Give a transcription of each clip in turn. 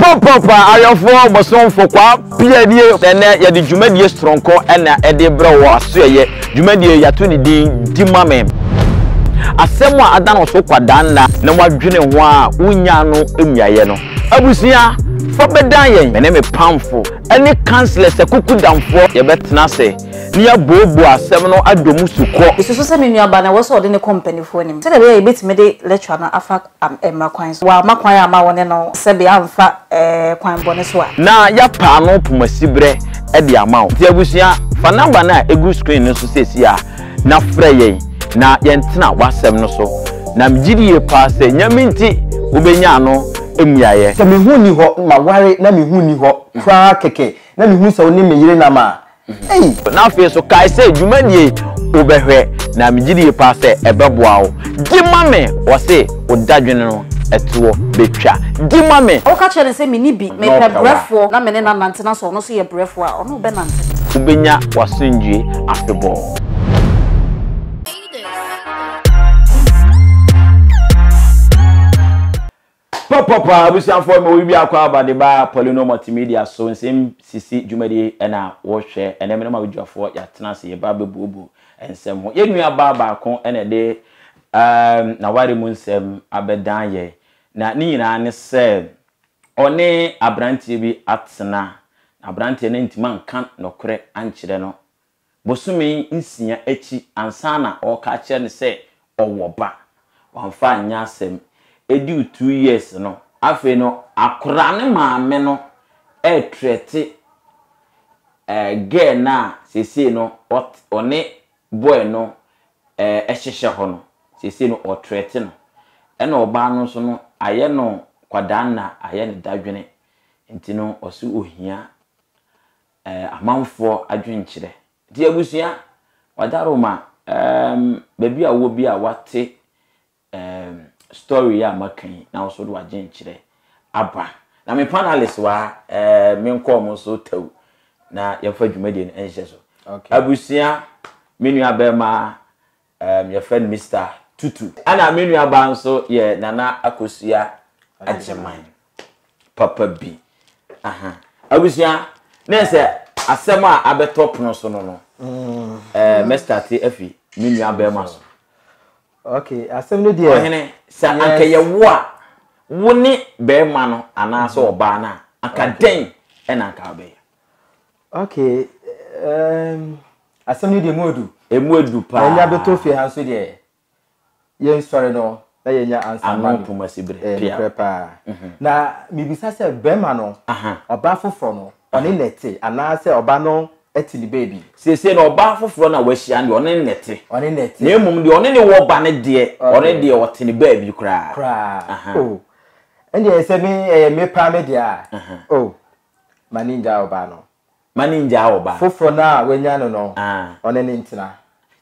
Pɔpɔpɔ ayɔfoɔ bosomfo kwaa pia nie. Ɛnɛ yɛde dwumadie soronko na ɛde brɛ wɔ asoɛyɛ. Dwumadie yɛato ne din Di Ma Me. Asɛm a ada no so kwadaa nna na wadwene ho a wonnya ano mmuaeɛ no. Abusua, fa bɛdan yɛn. Me ne me pamfo ne councillors akukudamfoɔ yɛbɛtena ase na yɛabooboo asɛm no adɔ mu sukɔ. Mesusu sɛ me nuabaa no, ɛwɔ sɛ ɔde no kɔ mpanimfoɔ anim sɛdeɛ ɛbɛyɛ a yɛbɛtumi de lecture no afa mmara kwan so. Wamma kwan amma wo ne no sɛbe amfa kwan bɔne so a. Na yɛapa ano pomasiberɛ de ama wo. Nti abusua, fa number no a ɛgu screen no so seesei ara na frɛ yɛn na yɛntena w'asɛm no so. Na megye di yie paa sɛ Nyame nti wobɛnya ano mmuaeɛ. Sɛ me ho nni hɔ, maware na me ho nni hɔ koraa kɛkɛ na mehu sɛ wo ne me yere nam a, ei! Na afei nso kae sɛ dwumadie yi wobɛhwɛ na megye die paa sɛ ɛbɛboa wo. Di ma me! Wɔse wo dadwene no ɛtoɔ bɛtwa. Di ma me! Woka kyerɛ no sɛ menni bi, mepɛ brɛfoɔ na me ne no anante na sɛ ɔno nso yɛ brɛfoɔ a, ɔne wo bɛnante. Wobɛnya w'asomdwie afebɔɔ. Pɔpɔpɔ abusuafoɔ mewɔ biribi akɔ aba de ba Paulino Multimedia so nsɛm sisi dwumadie ɛna wɔhwɛ ɛnɛ me ne m'abadwafoɔ yɛatena ase yɛba abɛbuobuo nsɛm ho. Yɛn nua baa baako ɛna ɛde um, n'aware mu nsɛm abɛdan yɛn na ne nyinaa ne sɛ ɔne aberanteɛ bi atena na aberanteɛ no antumi anka nɔkorɛ ankyerɛ no Bosome nsia akyi ansa na ɔreka akyerɛ no sɛ ɔwɔ ba. Wamfa anyɛ asɛm. Ɛduu 2 years no, afei no akwadaa no maame no retrɛte girl no a seesei no ɔne boy no hyehyɛ hɔ no, seesei no ɔretrɛte no. Ɛna ɔbaa no nso no, ayɛ no kwadaa nna, ayɛ no dadwene. Nti no ɔse ɔhia amanfoɔ adwenkyerɛ. Nti abusua, Wadaroma, um, baabi a wowɔ bi a wate um, story yi a maka yi, na wo nso wode w'adwenkyerɛ aba. Na me panelist wɔ ha, eh, menkɔ wɔn nso tɛw na yɛmfa dwumadie no nhyɛ so. Okay. Abusua, me nua bɛrima um, yɛfrɛ no Mister Tutu. Ɛna me nua baa nso yɛ Nana Akosua Agyeman. Papa bi. Aha. Abusua, na sɛ asɛm a abɛtɔ pono so no no, mm. eh, mɛstate afi me nua bɛrima so. Okay, asɛm no deɛ. Ɔhene, sɛ anka yɛ wo a, wo ne bɛrima no anaasɛ mm. ɔbaa no a, anka dɛn ɛna anka wobɛyɛ? Okay, um, asɛm no deɛ mu edu. Emu edu paa. Na nya bɛtɔ fie ha nso deɛ, yɛnsɔre no na yɛnya ansa ma no. Ano poma si bere. Ɛyɛ nokorɛ paa. Mhm. Na mebisa sɛ bɛrima no, ɔbaa foforɔ no, ɔne na ɛte anaasɛ ɔbaa no te ne baabi? Seesei no ɔbaa foforɔ no a wahyia no deɛ, ɔne na ɛte. Ɔne na ɛte. Na mmom deɛ ɔne ne wɔ ba no deɛ, ɔne deɛ ɔte ne baabi koraa. Koraa. Oh. Ɛndeɛ sɛ me ɛyɛ me paa me deɛ a, oh. Ma ne ngyaa ɔbaa no. Ma ne ngyaa ɔbaa. Foforɔ no a wanya no no, ɔne no ntena.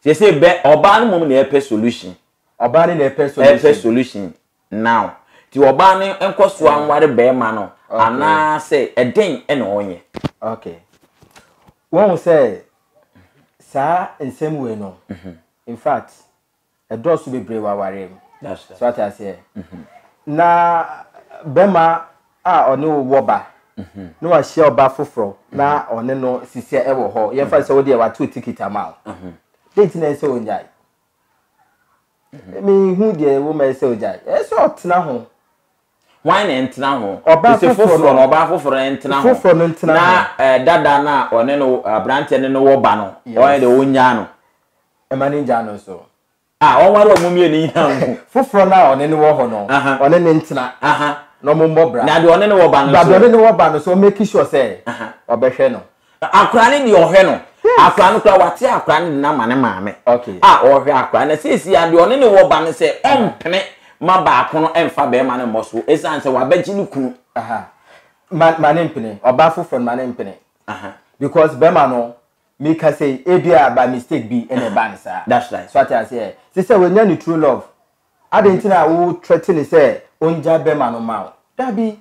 Seesei bɛ, ɔbaa no mmom na ɛrepɛ solution. Ɔbaa no na ɛrepɛ solution. Ɛrepɛ solution now. Nti ɔbaa no nkɔ so anware bɛrima no anaasɛ ɛdɛn na ɔnyɛ? Okay. Woahu sɛ saa nsɛm wei no, in fact, ɛdɔɔso bebree wɔ awareɛ mu. So ate aseɛ? Na bɛrima a ɔne wo wɔ ba na wahyia ɔba foforɔ na ɔne no sisiɛ ɛwɔ hɔ, yɛmfa no sɛ wo deɛ wate wo tikiti ama wo. Dɛn nti na ɛsɛ sɛ ɔnyae? Menhu deɛ ɛwɔ mu a ɛsɛ sɛ ɔgyae. Ɛsɛ sɛ ɔtena ho. Hwan na ɛntena ho? Ɔbaa Sɛ foforɔ foforɔ no. no, ɔbaa foforɔ no ntena ho. Foforɔ no ntena Na ho. eh, dada no a ɔne no, aberanteɛ no ne wɔ ba no, ɔyɛ deɛ ɔnyaa no. Ɛma no ngyaa no nso. Ah, ɔnware wɔn mmienu nyinaa nko. Foforɔ no a ɔne no wɔ hɔ no, ɔne no ntena na wɔmmɔ bra. Na deɛ ɔne no wɔ ba no nso. Deɛ ɔne no wɔ ba no nso, ɔmmake sure sɛ ɔbɛhwɛ no. Akwadaa no deɛ ɔhwɛ no. Akwadaa no koraa, wate akwadaa no de no ama ne maame a ɔrehwɛ akwadaa no. Na seesei ara deɛ ɔne no wɔ ba no sɛ ɔmpene ma baako no mfa barima no mmɔ so ɛsiane sɛ wabɛgye ne kunu. Ma ma ne mpene. Ɔbaa foforɔ no ma ne mpene. Because barima no Meka sei, ebia by mistake bi na ɛbaa no saa. That's right. So ate aseɛ? Te sɛ wanya ne true love, adɛn nti na wo threaten no sɛ ɔngyae bɛrima no mma wo? Dabi.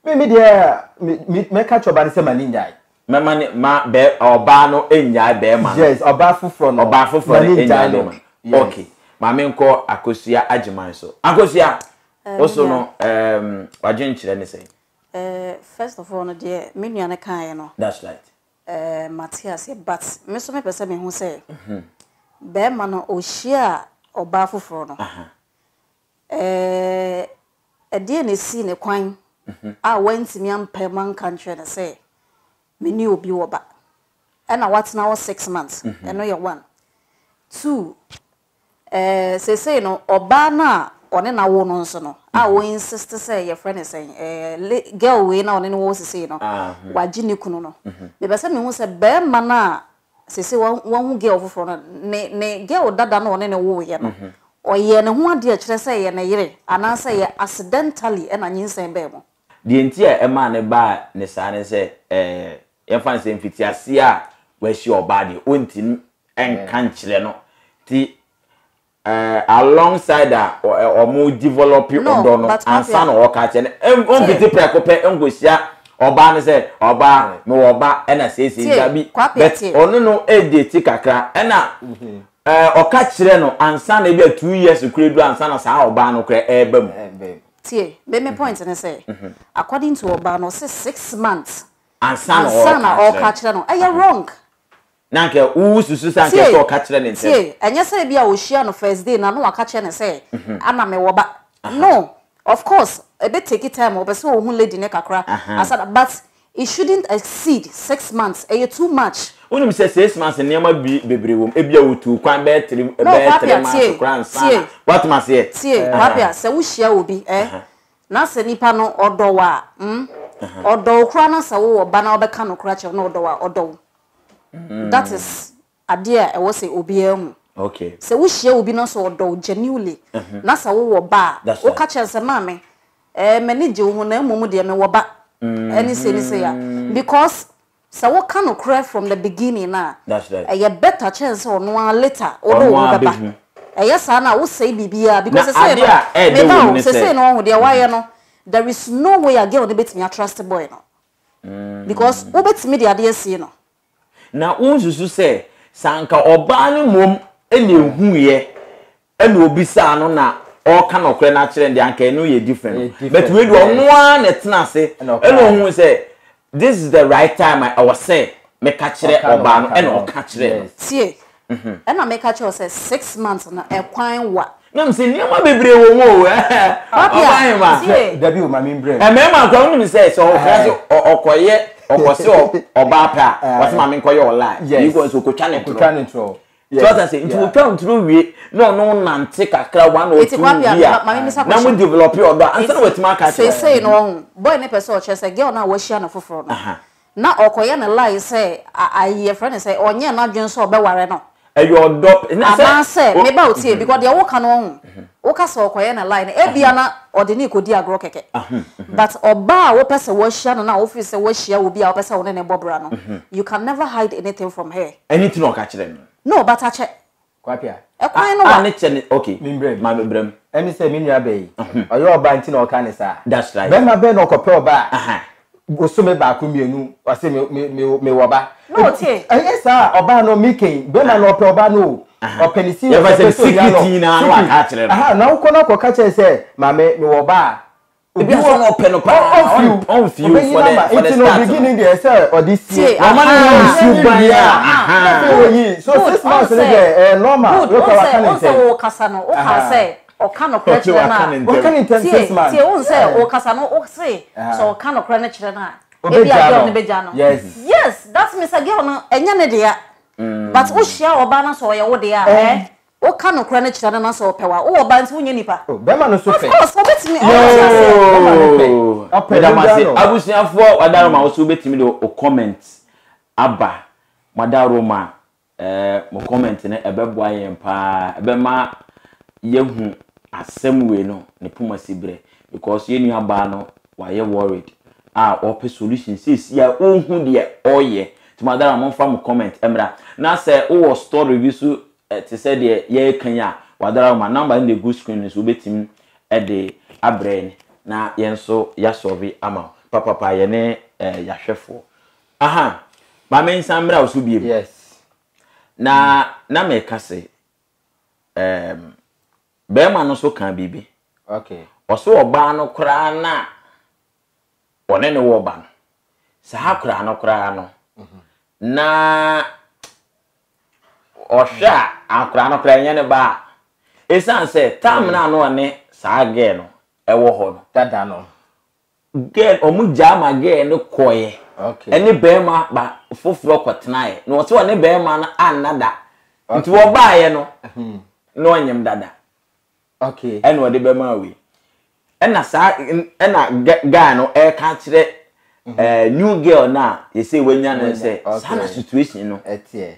Me me deɛ, me me mɛka kyerɛ ɔbaa no sɛ ma ne nnyae. Mɛma ne ma bɛ ɔbaa no nnyae bɛrima no. Yes, ɔbaa foforɔ no. Ɔbaa foforɔ Ma no ne nnyae nnyae no. bɛrima no. Yes. Okay. Ma menkɔ Akosua Agyeman so. Akosua, wo so no, um, w'adwenkyerɛ ne sɛn? Eh, first of all no deɛ me nua no kaeɛ no. That's right. Eh, mate aseɛ but me nso mepɛ sɛ mehu sɛ bɛrima no ɔhyiaa ɔbaa foforɔ no, eh, ɛdeɛn na ɛsii ne kwan a wantumi ampae mu anka nkyerɛ no sɛ me ne obi wɔ ba? Ɛna watena hɔ six months, ɛno yɛ one. Two, Ɛɛ, seesei no, ɔbaa no a ɔne no awo no nso no, a o insist sɛ yɛfrɛ no sɛn, ɛɛ, le, girl wei no a ɔne no wɔ hɔ seesei no, wagye ne kunu no. Mepɛ sɛ mehu sɛ barima no a seesei wa, wahu girl foforɔ no, ne, ne girl dada no a ɔne no woeɛ no, ɔyɛɛ ne ho adeɛ a ɛkyerɛ sɛ ɛyɛ ne yere, anaasɛ ɛyɛ accidentally na nyinsɛn baa mu? Deɛ nti a ɛmaa no baa ne saa ne sɛ, ɛɛ, yɛmfa no sɛ mfitiaseɛ a wahyia ɔbaa deɛ, ɔntumi nka nkyerɛ no. Nti ɛɛ alongside a wɔn develop ɔdɔ no ansa na ɔka kyerɛ no. Ɔmfiti prɛko pɛ nkɔhyia ɔbaa no sɛ ɔbaa mewɔ ɔba ɛna seesei dabi. But ɔno no ɛdate kakra ɛna ɛɛ ɔka kyerɛ no ansa na ebi a 2 years kura du ansa na saa ɔbaa no kora ɛɛba mu. Tie, me me point ne sɛ, according to ɔbaa no, ɔse 6 months ansa na ɔreka kyerɛ no, ɛyɛ wrong. Na anka wo susu sɛ anka ɛsɛ ɔka kyerɛ ne ntɛm. Tie, ɛnyɛ sɛ ebia ɔhyia no first day no a na waka kyerɛ no sɛ ana mewɔ ba. No, of course, ɛbɛ take time, ɔpɛ sɛ ɔhu lady no kakra ansa na, but it shouldn't exceed 6 months, ɛyɛ too much. Wonim sɛ 6 months nneɛma bi bebree wɔ mu, ebia ɔtuu kwan bɛyɛ three, bɛyɛ 3 months koraa ansa na, woatem aseɛ? Tie, Kwapea, sɛ wohyia obi eh, na sɛ nipa no ɔdɔ wo a, mm, ɔdɔ wo koraa na sɛ wowɔ ba na wobɛka nokorɛ akyerɛ no na ɔdɔ wo a, ɔdɔ wo. That is adeɛ a ɛwɔ sɛ obiara hu. Okay. Sɛ wohyia obi na sɛ ɔdɔ wo genuinely na sɛ wowɔ ba a, woka kyerɛ no sɛ maame, eh, m'ani gye wo ho na mmom deɛ mewɔ ba ɛne sei ne sei a. Because sɛ woka nokorɛ from the beginning no a, ɛyɛ better kyɛn sɛ ɔno ara later wode wo ho bɛba. Ɛyɛ saa no a wosɛe biribiara because sesei no, meba o, sesei no wahu deɛ wayɛ no, there is no way a girl no bɛtumi atrust boy no. Because wobɛtumi de adeɛ asie no. Na wonsusu sɛ, sɛ anka ɔbaa no mmom na ɛhuiɛ ɛna ɔbisaa no na ɔreka nɔkorɛ no akyerɛ no deɛ anka ɛno yɛ different no. But wei deɛ ɔno ara na ɛtena ase ɛna ɔhuu sɛ this is the right time a ɛwɔ sɛ meka kyerɛ ɔbaa no ɛna ɔka kyerɛɛ no. Tie, ɛna meka kyerɛ wo sɛ 6 months no ɛkwan wa. Na mese nneɛma bebree wɔ mu o ɔbaa hema. Tie. Dabi o ma me mbrɛ. Mmarima koraa wonim sɛ sɛ ɔka sɛ ɔkɔyɛ ɔkɔse ɔbaa pɛ a ɔse ma menkɔyɛ ɔlaa. Yes. Because ɔkɔtwa ne ntorɔ. Ɔkɔtwa ne ntorɔ. So ɔta sɛ nti wotwa ntoro wie na ɔno nante kakra one or two bi a na mo develop ɔdɔ a ansa na watumi aka akyerɛ. Seesei no ɔho boy no pɛ sɛ ɔkyerɛ sɛ girl no a wahyia no foforɔ no na ɔkɔyɛ no lie sɛ ayi yɛfrɛ no sɛ ɔnyɛɛ n'adwene sɛ ɔbɛware no. Ɛyɛ ɔdɔ na sɛ. Anaasɛ meba wo tie because deɛ woka no ɔho woka sɛ ɔkɔyɛ no lie no ebia na ɔde no rekɔdi agorɔ kɛkɛ but ɔbaa a wopɛ sɛ woahyia no no a wo feel sɛ woahyia obi a wopɛ sɛ wo ne no bɔ bra no you can never hide anything from her. Ɛno nti na ɔka kyerɛɛ no. No but akyɛ. Kwapia. Ɛkwan no wa. A ne kyɛ ne okay. Me mbrɛ mu. Ma me brɛ mu. Ɛne sɛ me nua bɛ yi. Ɔyɛ ɔbaa nti na ɔka ne saa. That's right. Bɛrima bɛn na ɔkɔpɛ ɔbaa a bosome baako mmienu ɔse me me me mewɔ ba. No tie. Ɛnyɛ saa a ɔbaa no me kɛn bɛrima no ɔpɛ ɔbaa no o. Ɔpɛ ne serious Yɛfa ɔpɛ sɛ sɛ onya no. secret nyinaa na waka akyerɛ no. Aha na wokɔ na akɔka kyerɛ sɛ maame mewɔ ba a. Ebi a sɛ ɔno ɔpɛ no paa ɔnfeel for the for the start no. Nti no beginning deɛ sɛ ɔde sie. Na ɔma no hu ne suban a ahaa. Oyi so 6 months no deɛ ɛyɛ normal. Good wohu sɛ wohu sɛ wokasa no wokaa sɛ ɔka nokorɛ kyerɛ no a. Waka ne ntɛm 6 months. Tie tie wohu sɛ wokasa no wose sɛ ɔka nokorɛ no kyerɛ no a ebi a girl no bɛgya no. Yes. Yes that means sɛ girl no ɛnyɛ ne dea but wohyia ɔbaa no sɛ ɔyɛ wo dea a eh. Woka nokorɛ no kyerɛ no na sɛ ɔpɛ wo a, wowɔ ba nti wonyɛ nipa. Oh, bɛrima no nso Of pɛ. course, ɔbɛtumi, ɔbɛte aseɛ. Bɛrima no pɛ. Yoo, Ɔpɛ, meda mo bɛgya ase. no. Abusuafoɔ, Wadaroma, wo nso wobɛtumi de wo comment aba. Wadaroma, eh, mo comment no ɛbɛboa yɛn paa. Ɛbɛma yɛahu asɛm wei no ne poma si berɛ. Because yɛn nua baa no, wayɛ worried a ɔpɛ solution seesei a ɔnhu deɛ ɔyɛ. Nti Wadaroma, momfa mo comment mmra. Na sɛ wowɔ story bi so Te sɛ deɛ yɛreka yi a, wadara wo ma number no na ɛgu screen no so, wobɛtumi de abrɛ yɛn na yɛn nso yɛasɔlve ama wo papapa, yɛne yɛahwɛfoɔ. Aha, ma me nsan mmra wo so biom. Yes. Na na meka se, um, bɛrima no nso kaa biribi. Okay. Ɔse ɔbaa no koraa na. ɔne no wɔ ba no, saa akwadaa no koraa no, na ɔhwɛ a akwadaa no koraa ɛnyɛ ne ba a, ɛsiane sɛ time no a na ɔne saa girl no ɛwɔ hɔ no, Dada no. Girl ɔmo gyaa ma girl no kɔɛ ɛne bɛɛma ba foforɔ kɔ tenaeɛ na ɔse ɔne bɛɛma no anna da nti ɔbaeɛ no na ɔnyem dada ɛna ɔde bɛmaa wei ɛna saa ɛna guy no ɛka kyerɛ ɛɛ new girl no a yɛsɛ wanya no sɛ saa na situation no ɛteɛ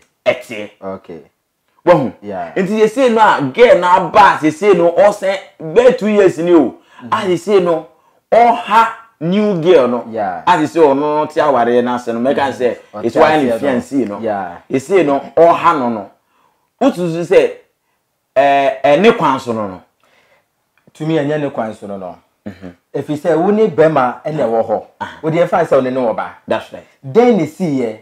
Wahu? Nti sesei no a girl no aba a sesei no ɔsɛn bɛyɛ 2 years ni o. A sesei no ɔha new girl no. A sesei ɔno no te awareɛ no ase no mɛka sɛ ɛsɛ wayɛ ne fiancé no. Sesei no ɔha no no. Wosusu sɛ ɛɛ ɛne kwan so no no? Tumi ɛnyɛ ne kwan so no no. Ɛfiri sɛ wo ne bɛrima na ɛwɔ hɔ. Wo deɛ ɛmfa sɛ wo ne no wɔ ba. That's right. Dɛn na ɛsiiɛ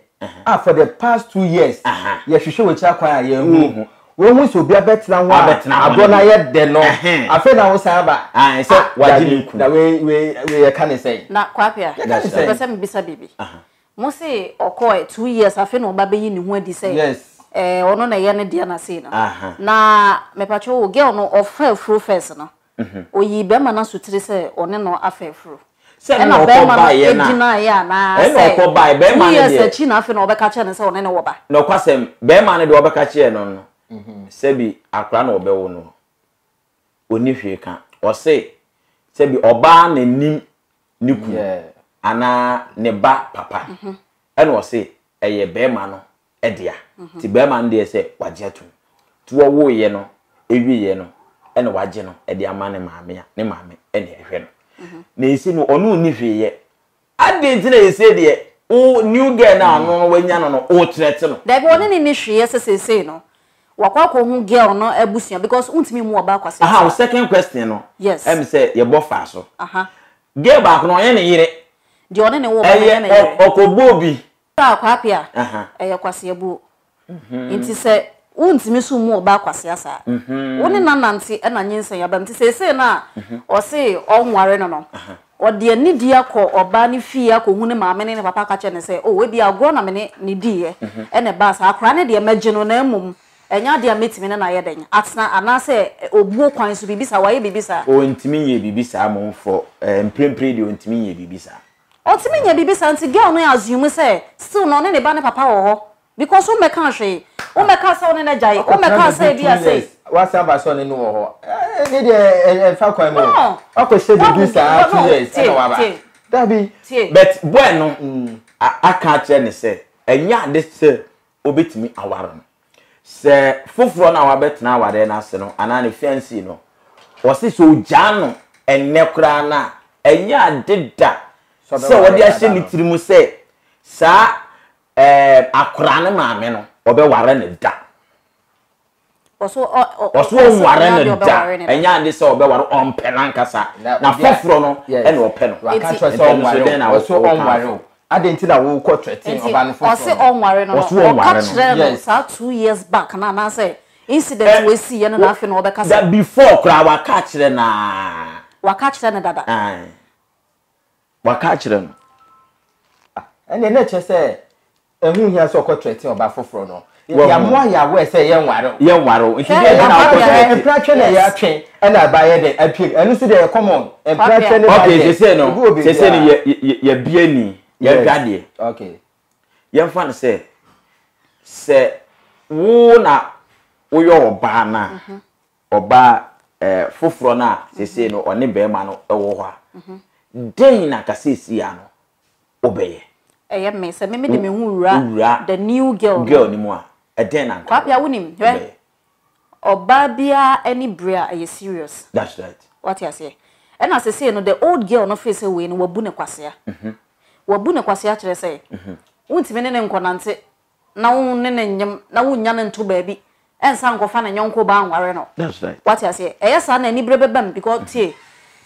a for the past 2 years yɛhwehwɛ w'akyi akwan a yɛnhu. Woahu sɛ obi abɛtena ho a agorɔ no ayɛ dɛ no, afei na wosan aba. Sɛ wagye ne kunu. Na wei wei wei yɛka ne sɛn? Na Kwapea, mepɛ sɛ mebisa biribi. Mo se ɔkɔɛ 2 years afei na ɔba bɛyi ne ho adi sɛ ɛɛ ɔno na ɛyɛ ne deɛ na sei no. Na mepakyɛw o, girl no ɔfa afuro first no, oyii bɛrima no asotire sɛ ɔne no afa afuro. Sɛ ɛno na Ɛna ɔkɔ bɛrima no baeɛ no a, deny anaa ɛna sɛ ɔkɔ baeɛ, two bɛrima no years deɛ. akyi na afei na ɔbɛka kyerɛ no sɛ ɔne no wɔ ba. Nɔkwasɛm, bɛrima no deɛ ɔbɛka kyerɛɛ no no, sɛbi akwadaa na ɔbɛwo no, ɔnni hwee ka. Ɔse sɛbi ɔbaa na nim ne kunu anaa ne ba papa, ɛna ɔse ɛyɛ bɛrima no dea. Nti bɛrima no deɛ sɛ wagye atum. Nti wɔwoeɛ no wieɛ no ɛna wagye no de ama ne maame a ne maame ɛna ɛhwɛ no. Na ɛsi no ɔno nni hwee yɛ. Adɛn nti na ɛsei deɛ wo new girl no a ɔno no wanya no no wo threat no? Dabi ɔne no nni hwee yɛ sɛ seesei no wakɔ akɔhu girl no abusua because wontumi mmu ɔbaa kwasea Aha wo saa. second question no Yes. ɛm sɛ yɛbɔ faa so. Aha. Girl baako no ɔnyɛ ne yere. Deɛ ɔne ne wo ba no ɛnyɛ Ɛyɛ ne yere. ɔkɔbɔɔ bi Sɛ akwapea a, ɛyɛ kwaseabuo. Nti sɛ wontumi so mmu ɔbaa kwasea saa. Wo ne no anante na nyinsɛn aba mu. Nti seesei no a ɔse ɔnware no no, ɔde anidie akɔ ɔbaa no fie akɔhu ne maame ne ne papa aka kyerɛ no sɛ, oh ebia agorɔ na me ne no diiɛ na ɛbaa saa. Akwadaa no deɛ mɛgye no na mmom ɛnyɛ adeɛ a mɛtumi ne no ayɛ dɛn atena anaasɛ obuo kwan so biribi saa, wayɛ biribi saa. Ɔntumi nyɛ biribi saa mmom for mprempren deɛ ɔntumi nyɛ biribi saa. Ɔntumi nyɛ biribi saa nti girl no assume sɛ still no ɔne ne ba ne papa wɔ hɔ because wo mmɛkaa hwee, wo mmɛkaa sɛ wo ne no agyae, wo mmɛkaa sɛ ebia sei. Wasan aba sɛ ɔne no wɔ hɔ ɛne deɛ ɛmfa kwan mu No, wakɔhyɛ biribi wahu saa no 2 years tie ɛna waba tie dabi. tie. But boy no aka akyerɛ no sɛ ɛnyɛ ade sɛ obetumi aware no. Sɛ foforɔ no a wabɛtena awareɛ no ase no anaa ne fiancé no, ɔse sɛ ogyaa no ɛnnɛ koraa no a, ɛnyɛ ade da sɛ ɔde ahyɛ ne tiri mu sɛ saa ɛɛ akoraa no maame no ɔbɛware no da. Ɔso ɔnware no da, ɛnyɛ ade sɛ ɔbɛware, ɔmpɛ no ankasa, na foforɔ no ɛna ɔpɛ no. Waka kyerɛ sɛ ɔnware o, ɔso ɔnware o. Adɛn nti na wokɔ threaten ɔba no foforɔ no? Ɔse ɔnware no no, ɔka kyerɛɛ no saa 2 years back no anaasɛ incident wei siiɛ no na afei na ɔbɛka sɛ. Da before koraa waka akyerɛ no aa. Waka akyerɛ no dada. Ae. Waka akyerɛ no. Ɛnneɛ na ɛkyerɛ sɛ ɛho hia sɛ ɔkɔ threaten ɔba foforɔ no. Yɛamoa yɛ aware sɛ yɛnware o. Yɛnware o. Nti deɛ ɛhe na wokɔ threaten? Mpratwe na yɛatwe ɛna ɛba yɛ dɛn apue mu. Ɛno nso deɛ ɛyɛ common. Mpratwe ne ba Okay, deɛ sese no, ebi wɔ sese no baabiara. yɛ yɛ yɛbie ni, yɛhwɛ adeɛ. Okay. Yɛmfa no sɛ sɛ wo na woyɛ ɔbaa no a, ɔbaa ɛɛ foforɔ no a sese no ɔne bɛrima no wɔ hɔ a, dɛn na ka seesei ano wobɛyɛ? Ɛyɛ me sɛ me mede me ho wura the new girl no. Girl no mu a, ɛdɛn na anka Kwapea wonim, hwɛ, wobɛyɛ? ɔbaa biara ani bere a ɛyɛ serious. That's right. Wate aseɛ? Ɛna sesei no the old girl no feel sɛ wei no wabu no kwasea. Wabu no kwasea kyerɛ sɛ, wontumi ne no nkɔnante na wo ne no nnyem na wonnya no nto baabi nsan nkɔfa ne yɔnko baa nware no. That's right. Wate aseɛ? Ɛyɛ saa na anibere bɛba mu because tie,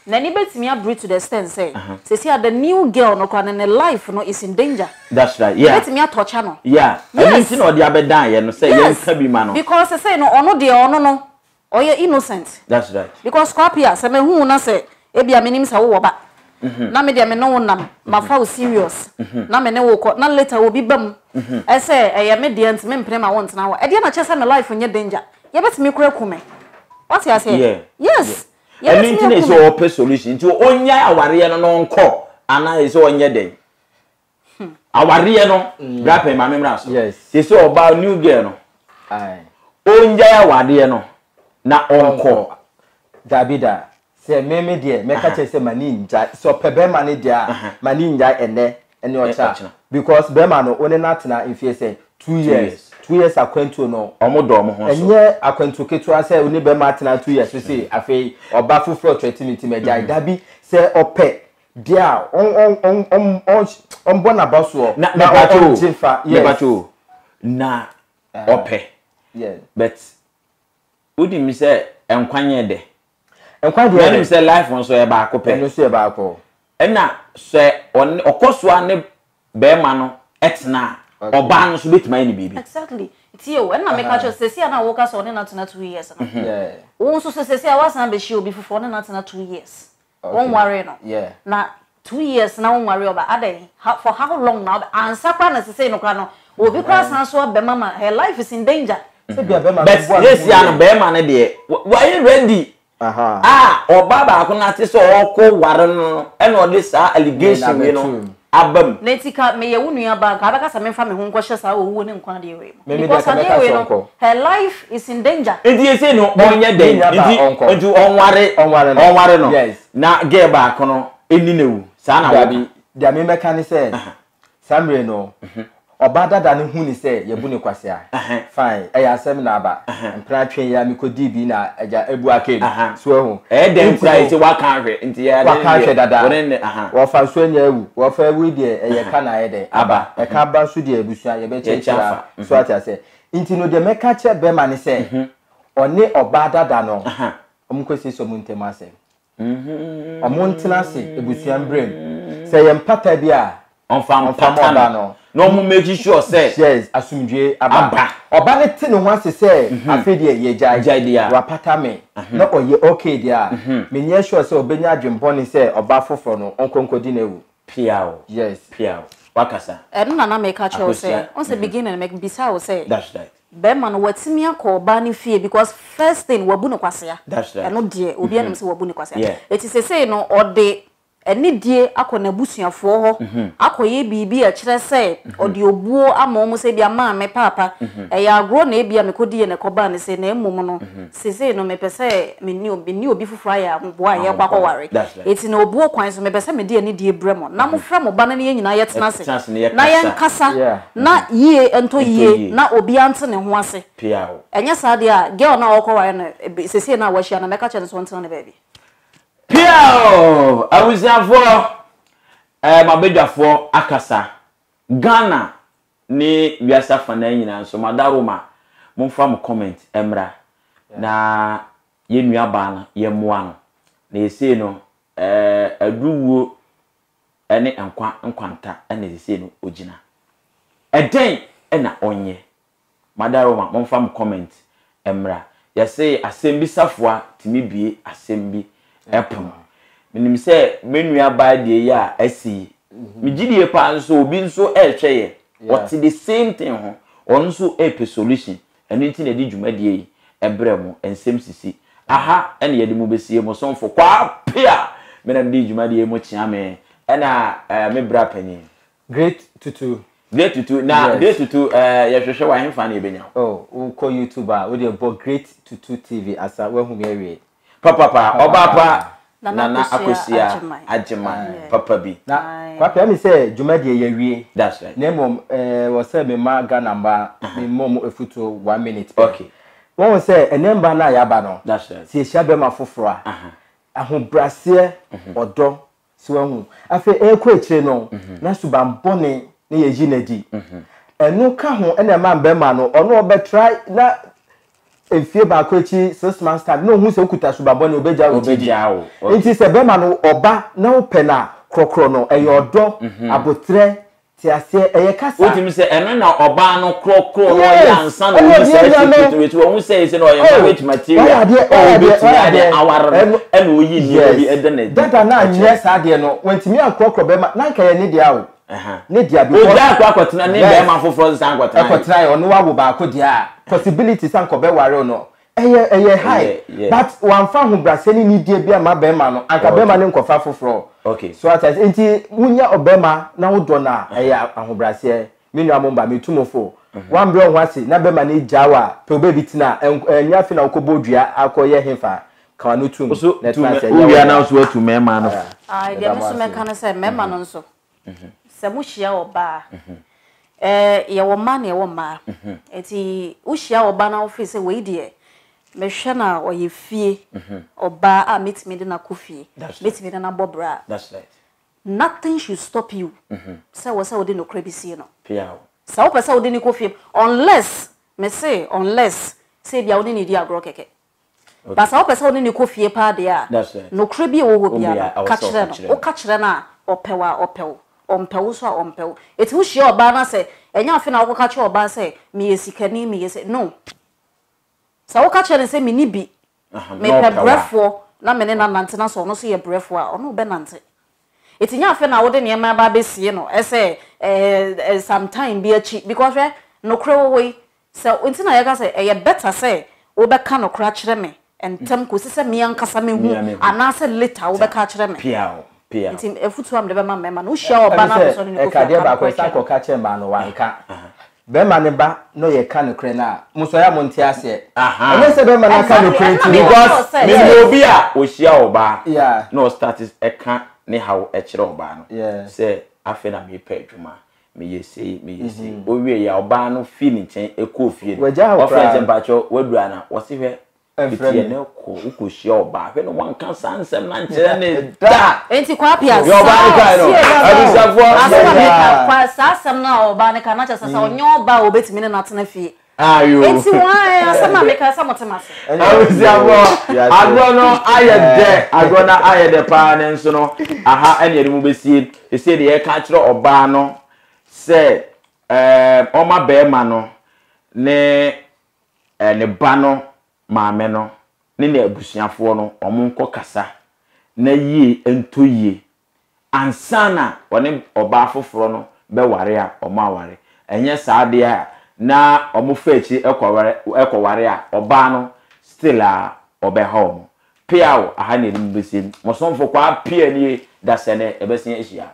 n'ani bɛtumi abere to the extent sɛ seesei a the new girl no koraa no ne life no is in danger. That's right. Yeah. Ɛbɛtumi atɔkya no. Yeah. Ɛno Yes. nti na ɔde abɛdan yɛ no sɛ Yes. yɛnka bi ma no. Because seesei no ɔno deɛ ɔno no ɔyɛ innocent. That's right. Because Kwapea sɛ mahu wo na sɛ ebia menim sɛ wowɔ ba. na me deɛ me ne wo nam, mafa wo serious, na me ne wo kɔ, na later obi ba mu sɛ ɛyɛ me deɛ nti mempene ma wo ntena hɔ, ɛdeɛ na kyerɛ sɛ me life nyɛ danger? Yɛbɛtumi koraa aku me. Woate aseɛ? Yes, Ɛno yɛbɛtumi nti na aku ɛsɛ me. ɔpɛ solution. Nti ɔnyae awareɛ no na ɔnkɔ anaa ɛsɛ ɔnyɛ dɛn? Awareɛ no, bra pɛn maame mmra so. Yes. Sɛ sɛ ɔbaa new girl no, ɔngyae awareɛ no na ɔnkɔ. Dabi da. Sɛ me me deɛ mɛka kyerɛ sɛ m'ani ngyae. Sɛ ɔpɛ bɛrima no deɛ a, m'ani ngyae ɛnnɛ ɛne ɔkyena. Because bɛrima no, wo ne no atena mfie sɛn? 2 years. 2 years akwantuo no. Ɔmo dɔ ɔmo ho so. Ɛnyɛ akwantuo ketewa sɛ wo ne bɛrima atena 2 years so sei afei ɔba foforɔ twɛ ti me ti mɛgyae. Dabi. Sɛ ɔpɛ deɛ a, ɔmbɔ n'aba soɔ Na na mepatwo o, ɔngye fa. Yes. mepatwo o. Na ɔpɛ. But wonim sɛ nkwa nyɛ dɛ. Nkwa deɛ Na wonim sɛ life nso yɛ baako pɛ. Ɛno nso yɛ baako. Ɛna sɛ ɔne ɔkɔ so ara ne bɛrima no tena a, ɔbaa no nso bɛtumi ayɛ no biribi. Exactly. Tie o, ɛna meka kyerɛ sɛsi a na woka sɛ ɔne no atena 2 years no. Wo nso so sɛsi a woasan abɛhyia obi foforɔ ɔne no atena 2 years. Wonwaree no. Na 2 years na wonwaree ɔba adɛn? How for how long na ansa koraa na sesei no koraa no obi koraa san so abɛma ma her life is in danger. Sɛ bia bɛrima no But boa ne ho seesia no yie. bɛrima no deɛ wayɛ ready a ɔbaa baako no ate sɛ ɔrekɔ ware no no ɛna ɔde saa allegation wei no aba mu. Na enti ka meyɛ wo nua baa nka wobɛka sɛ memfa me ho nkɔhyɛ saa owuo ne nkwa adeɛ wei mu Me me deɛ because ka adeɛ mɛka wei sɛ no ɔnkɔ. her life is in danger. Nti sesei no ɔnyɛ Me dɛn nua baa nti ɔnkɔ. nti ɔnware Ɔnware no. ɔnware no Yes. na girl baako no ɛni no awu saa na woka. Dabi, deɛ me mɛka ne sɛ saa mmerɛ no ɔbaa dada no hu ne sɛ yɛbu no kwasea. Fine, ɛyɛ asɛm na aba. Mpena twe yi a mekɔdii bi na agya abu aka mu. So wahu? Ɛyɛ dɛn Nti koraa no ɛsɛ waka ahwɛ nti yɛ ade waka ahwɛ deɛ dada. wɔne ne aha. Wɔfa nso anya awu. Wɔfa awu yi deɛ ɛyɛ ka na ayɛ dɛn? Aba. Ɛka aba nso deɛ abusua Yɛkyɛ yɛbɛkyɛkyerɛ afa. a. So ate aseɛ? Nti no deɛ mɛka akyerɛ bɛrima ne sɛ ɔne ɔbaa dada no wɔnkɔsiesie wɔn ntam asɛm. Wɔntena ase abusua mbrɛ mu. Sɛ ɛyɛ mpata bi a, Ɔmfa ɔmfa ma mpata ɔba no no. na ɔmo make sure sɛ. Yes, asomdwoe aba. Aba. Ɔba no te ne ho ase sɛ afei deɛ yɛagyae, Gyae deɛ a. wapata me, na ɔyɛ okay deɛ a, menyɛ sure sɛ ɔbɛnya adwen bɔne sɛ ɔba foforɔ no ɔnkɔ nkɔdi no awu. Piaw. Yes. Piaw. Wakasa. Ɛno na na meka kyerɛ wo sɛ, Akosua. wohu sɛ beginning no mebisaa wo sɛ, That's right. Bɛrima no watumi akɔ ɔbaa no fie because first thing wabu no kwasea. That's right. Ɛno deɛ obiara nim sɛ wabu no kwasea. Yeah. Eti sesei no ɔde anidie akɔ n'abusuafoɔ hɔ akɔyɛ biribi a ɛkyerɛ sɛ ɔde obuo ama wɔn sɛ ebia maame, paapa, ɛyɛ agorɔ na ebia mekɔdiiɛ na ɛkɔbaa no sei na mmom no sesei no mepɛ sɛ me ne me ne obi foforɔ ayɛ ahoboa a yɛrekɔ akɔware. That's right. Eti no obuo kwan so mepɛ sɛ mede anidie brɛ mo na mofrɛ mo ba no ne yɛn nyinaa yɛtena ase Yɛtena ase na na yɛkasa. yɛnkasa Yeah. Na yie ntɔ Ntɔ yie yie. na obiara nte ne ho ase. Piaw. Ɛnyɛ saa deɛ a, girl no a ɔrekɔware no, seesei no a wahyia no, mɛka kyerɛ no sɛ ɔntena ne baabi. Piaw! Abusuafoɔ, eh, m'abadwafoɔ akasa. Ghana ne wiase afanaa nyinaa nso, m'adaroma, momfa mo comment mmra na yɛn nuabaa no, yɛmmoa no. Na seesei no, eh, aduru wuo ne nkwa nkwanta na seesei no ogyina. Ɛdɛn na ɔnyɛ? Madaroma momfa mo comment mmra. Yɛse asɛm bi safoa tumi bue asɛm bi pono. Menim sɛ me nua baa deɛ yi a asi yi, me gyidie paa nso obi nso rehwɛ yɛ, ɔte the same thing ho, ɔno nso repɛ solution. Ɛno nti na yɛde dwumadie yi brɛ mo, Nsɛm Sisi. Aha na yɛde mo bɛsie, mo somfo Kwaa Appiah! Me na medii dwumadie yi mo kyea me, ɛna eh, me bra panin. Great Tutu. Great Tutu, na Yes. Great Tutu eh, yɛhwehwɛ wo a, hefa na yɛbɛnya wo? Oh, wokɔ YouTube a, wodeɛ bɔ Great Tutu TV asa, woahu me awie. Papapa, ɔbaa pa Nana Nana Akosua Akosua Agyeman. Agyeman, papa bi. Na Kwapea ɛmi sɛ dwumadie yɛawie. That's right. Na mmom ɛɛ wɔ sɛ mema Ghana mma me mmɔ wɔn afutuo one minute pɛ. Okay. Wɔn sɛ ɛnɛ mma no a yɛaba no, That's right. sɛ yɛhyia bɛrima foforɔ a, ahobraseɛ, ɔdɔ, so wahu. Afei ɛrekɔ akyire no, na suban bɔne na yɛyi no adi. Ɛno ka ho na ɛma bɛrima no, ɔno ɔbɛtra na mfie baako akyi, 6 months time, na ohu sɛ wokuta suban bɔne, obegya wo gyidi. Obegya wo, okay. Nti sɛ bɛrima no ɔba na wopɛ no a, korɔkorɔ no, ɛyɛ ɔdɔ, aboterɛ. Te aseɛ, ɛyɛ kasa. Wotumi sɛ ɛno na ɔbaa no korɔkorɔ na ɔyɛ Yes, ansa na ɛna ohu ɔde saa anya secret no. wei so wahu sɛ ɛsɛ na ɔyɛ Oh, marriage material wayɛ adeɛ, a wayɛ adeɛ, obetumi wayɛ ade adeɛ. aware no Ɛno, ɛna oyi nneɛma bi yes. ɛda no adi Dada no ɛkyerɛ anyɛ no. saa adeɛ no, wantumi ankorɔkorɔ bɛrima, na anka ɛyɛ ne dea o. Ɛha. Ne dea because. Ogyaa kɔ akɔtena ne Yes. bɛrima foforɔ nsa nkɔtena yɛ. Ɛkɔtena yɛ, ɔno wawo baako deɛ a, possibility sɛ anka ɔbɛware wo no, Ɛyɛ ɛyɛ high but wamfa ahobrɛaseɛ ne nidie bi amma bɛrima no anka bɛrima no nkɔfa foforɔ. So ate aseɛ nti wonya ɔbɛrima na wodɔ no a ɛyɛ ahobrɛaseɛ. Me nua mo mba metu mo fo wambrɛ wo ho ase na bɛrima no gyaa wo a pɛ wo baabi tena ɛnyɛ afei na wokɔbɔ dua akɔyɛ hefa ka w'ano tum na tena ase ɛnyɛ wo dea. Wowia na nso watu mmarima no fo. Ae deɛ me nso mɛka ne sɛ mmarima no nso Sɛ mohyia ɔbaa a, yɛwɔ mmaa na yɛwɔ mmaa. Nti wohyia ɔbaa na wofeel sɛ wei deɛ mehwɛ no a ɔyɛ fie ɔbaa a mɛtumi de no akɔ fie, mɛtumi de no abɔ bra a, nothing should stop you sɛ ɛwɔ sɛ wode nokorɛ bi sie no. Sɛ wopɛ sɛ wode no kɔ fie, unless, mese unless sɛ ebia wo ne no redi agorɔ kɛkɛ. But sɛ wopɛ sɛ wo ne no kɔ fie paa deɛ a, nokorɛ bi a ɛwɔ hɔ biara no, ka kyerɛ no. Woka kyerɛ no a, ɔpɛ wo a, ɔpɛ wo. Ɔmpɛ wo nso a, ɔmpɛ wo. Enti wohyia ɔbaa na sɛ, ɛnyɛ afei na wokɔka kyerɛ ɔbaa sɛ, meyɛ sikani, meyɛ sei. No. Sɛ woka kyerɛ no sɛ menni bi, mepɛ brɛfoɔ na me ne no anante na sɛ ɔno nso yɛ brɛfoɔ a, ɔne wo bɛnante. Enti nyɛ afei na wode nneɛma reba abɛsie no sɛ ɛɛ some time bi akyi. Because hwɛ, nokorɛ wɔ hɔ yi, Sɛ nti na yɛka sɛ ɛyɛ better sɛ wobɛka nokorɛ akyerɛ me ntɛm kɔsi sɛ me ankasa mɛhu anaasɛ later wobɛka akyerɛ me. Nti afutuo a mede bɛma mmarima no, wohyia ɔba na wopɛ sɛ ɔne no kɔ Ɛne sɛ, fie a, ɛka adeɛ ka baako, nokorɛ ɛsan kyerɛ no. kɔka kyerɛ mmaa no, wanka. Bɛrima no ba na ɔyɛ ka nokorɛ no a, mo nso ɛyɛ a monte aseɛ. Ɛnyɛ sɛ bɛrima no aka Exactly, nokorɛ ɛno nti na no. meka kyerɛ wo Because sɛ, menim yes. obi a ɔhyia ɔbaa na ɔstart ɛka ne haw kyerɛ ɔbaa no sɛ afei na mepɛ adwuma, meyɛ sei, meyɛ sei. Ɔwieeɛ a, ɔbaa no fii ne nkyɛn kɔɔ fie no, Wagyaa wo ɔfrɛɛ no koraa. sɛ, Mpakyɛw, woaduru anaa? Ɔse, Hwɛ, Ɛmfrɛ fiti me. ɛnnɛ kɔ, wokɔhyia ɔbaa, hwɛ na wanka saa nsɛm no ankyerɛ ne da. Enti Kwapea, Deɛ ɔbaa no kae no, saa, abusuafoɔ, asɛm a yɛyɛ. meka, kwa, saa asɛm no a ɔbaa no ka no, na kyerɛ sɛ sɛ ɔnyɛ ɔbaa a ɔbɛtumi ne no atena fie. Ayo. Enti wɔn a asɛm a meka sɛ mote m'ase. Abusuafoɔ, agorɔ no ayɛ dɛ, agorɔ no ayɛ dɛ paa nanso no, aha ɛne yɛde mo bɛsie. Seesei deɛ yɛreka akyerɛ ɔbaa no sɛ ɛɛ ɔma barima no ne ɛɛ ne ba no maame no ne n'abusuafoɔ no wɔn nkɔ kasa na yie ntɔ yie ansa na ɔne ɔbaa foforɔ no bɛware a, wɔaware. Ɛnyɛ saa deɛ a, na wɔfa akyire kɔware kɔware a, ɔbaa no still a ɔbɛha wɔn. Peaw, aha na yɛde mo bɛsie. Mo somfo Kwaa Pia nie, dasɛnɛ yɛbɛsen ahyia.